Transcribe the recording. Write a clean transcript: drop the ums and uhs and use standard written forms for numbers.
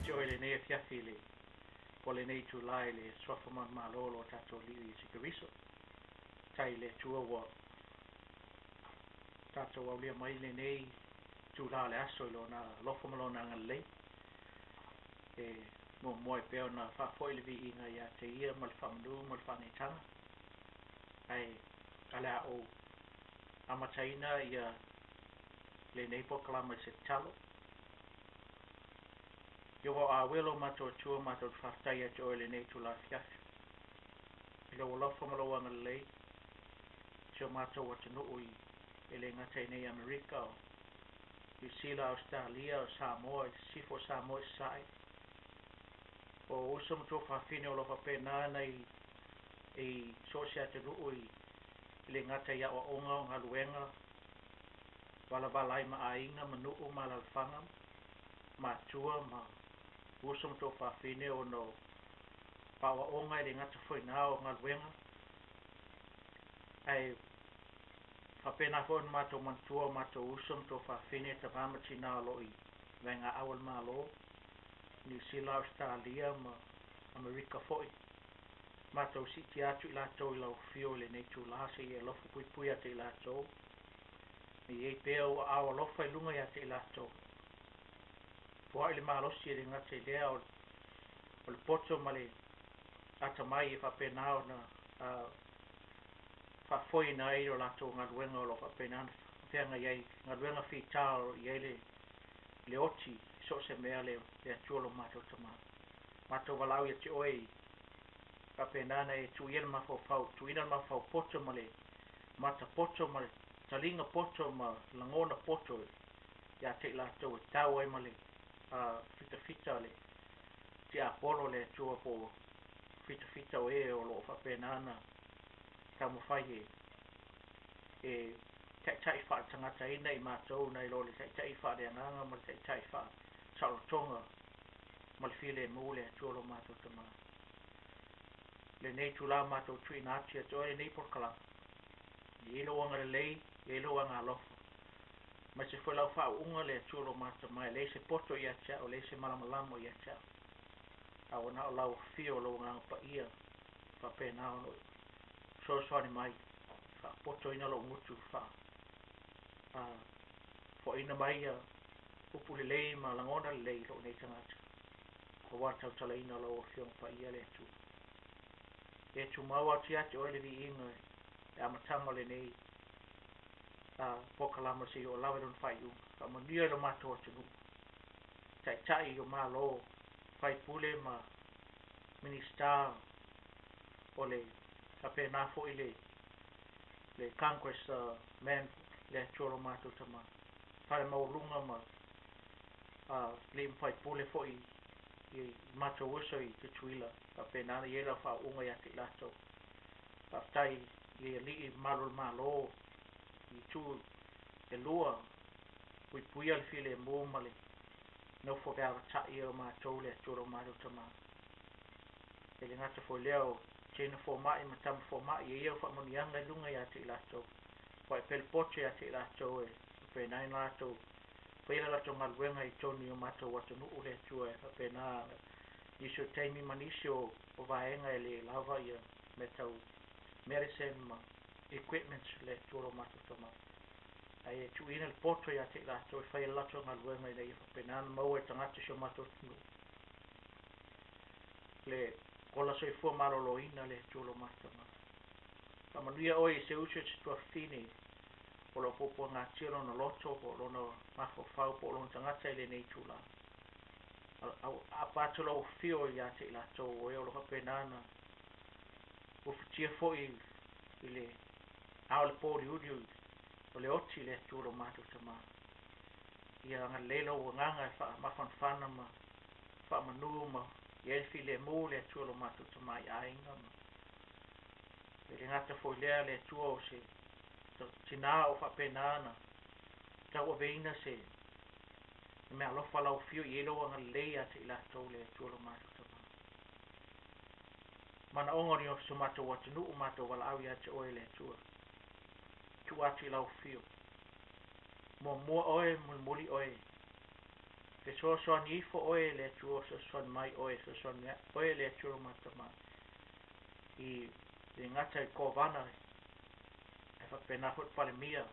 te Oe i lenei afiafi i le po o lenei itulā i le Suafa manumalo o lo tatou Alii o Iesu Keriso. Faafetai i le Atua ua tatou aulia mai lenei itulā o le aso i Lona alofa ma Lona agalelei. E muamua ai pea ona faafoi le viiga ia te Ia ma le faamanu ma le faaneetaga. Ae o le a ou amataina ia lenei polokalama i se tatalo. Ieova o Awe lo matou Atua, matou te faafetai ia te Oe i lenei itula afiafi i lou alofa ma lou agalelei i si o matou atunuu i e le gata i nei Amerika, o Niu Sila, Ausetalia, o Samoa i sisifo, o Samoa i sasae, o uso ma tuafafine o lo o faapena ona i so o se atunuu i le gata i aoaoga, o galuega, valavala ai ma aiga ma nuu ma alaalafaga, matua ma uso ma tuafafine ona o aoaoga e le gata foi i ina o galuega. Ae faapena foi ona matou manatua o matou uso ma tuafafine, tama ma tina o lo o i vaegaau a le Malo, Niu Sila, Ausetalia ma Amerika foi. Matou siitia atu i latou i lau afio i lenei itula seia e alofa puipui ia te i latou. E i ai pea ou aao alofa i luga ia te i latou. Foai le malosi e le gata i lea o le poto ma le atamai e faapena ona faafoeina ai o latou galuega o lo o faapena ona feagai ai, galuega fita o lo o i ai le oti i so o se mea le Atua lo matou Tama. Matou valaau ia te Oe i faapena ona e tuuina le mafaufau, tuuina le mafaufau poto ma le mata poto ma le taliga poto ma lagona poto ia te i latou e tau ai ma le fitafita le tiapolo le Atua po o fitafita o e o lo o faapena ona taumafai e taitai faaletagataina i matou nai lo le taitai faaleagaga ma le taitai faasaolotoga ma le filemu le Atua lo matou Tama. Lenei itula matou tuuina atu ia te Oe lenei polokalama. I ai lou agalelei, i ai lou agalofa. Aemaise foi lau faauuga le Atua lo matou Tama, e leai se poto ia te au, e leai se malamalama ia te au. A ua na o lau afio o lou agaga paia faapena ona fesoasoani mai, faapotoina lou gutu, faafoaiina mai ia upu lelei ma lagona lelei i lou nei tagata, aua le tautalaina o lau Afioga Paia le Atua. E tumau atu ia te Oe le viiga i le amataga o lenei polokalama seia oo lava i lona faaiuga. Faamanuia i lo matou atunuu, taitai o Malo, faipule ma Minisita o le faapena foi le Congress man le Atua lo matou Tama, fale maualuga ma alii ma faipule foi i matou uso i Tutuila, faapena ona i ai lau faauuga ia te i latou. Faafetai i alii mamalu o le Malo i itu e lua, puipuia le filemu ma le nofo feavatai o matou le Atua lo matou Tama. E le gata foi lea o teine fomai ma tama fomai, e ia o faamanuiaga i luga ia te i latou. Foai pea le poto ia te i latou e faapena ai latou faia le latou galuega i totonu i o matou atunuu le Atua, e faapena nisi o taimi ma nisi o vaega e le lava ia mea tau medicine ma equipment le Atua lo matou Tama. Ae e tuuina le poto ia te i latou e faia le latou galuega ina ia faapena ona maua e tagata si o matou atunuu le ola soifua maloloina le Atua lo matou Tama. Faamanuia Oe i se uso i se tuafafine o lo o puapuagatia lona loto po o lona mafaufau po o lona tagata i lenei itula. Aapa atu lau afio ia te i latou o e o lo o faapena ona ufitia foi i le ao le pōliuli o le oti le Atua lo matou Tama. Ia agalelei lau agaga e faamafanafana ma faamanu ma i ai le filemu le Atua lo matou Tama i aiga ma e le gata foi lea le Atua o se tina o faapena ona tauaveina se mea alofa lau afio i ai lau agalelei ia te i latou le Atua lo matou Tama. Manaoga o si o matou atunuu, matou valaau ia te Oe le Atua. Tuu atu i lau afio. Muamua Oe, mulimuli Oe. Fesoasoani ifo oe e le Atua, fesoasoani mai oe, fesoasoani oe e le Atua Aromatamae i le gata i Kovana ae faapena foi le Palemia.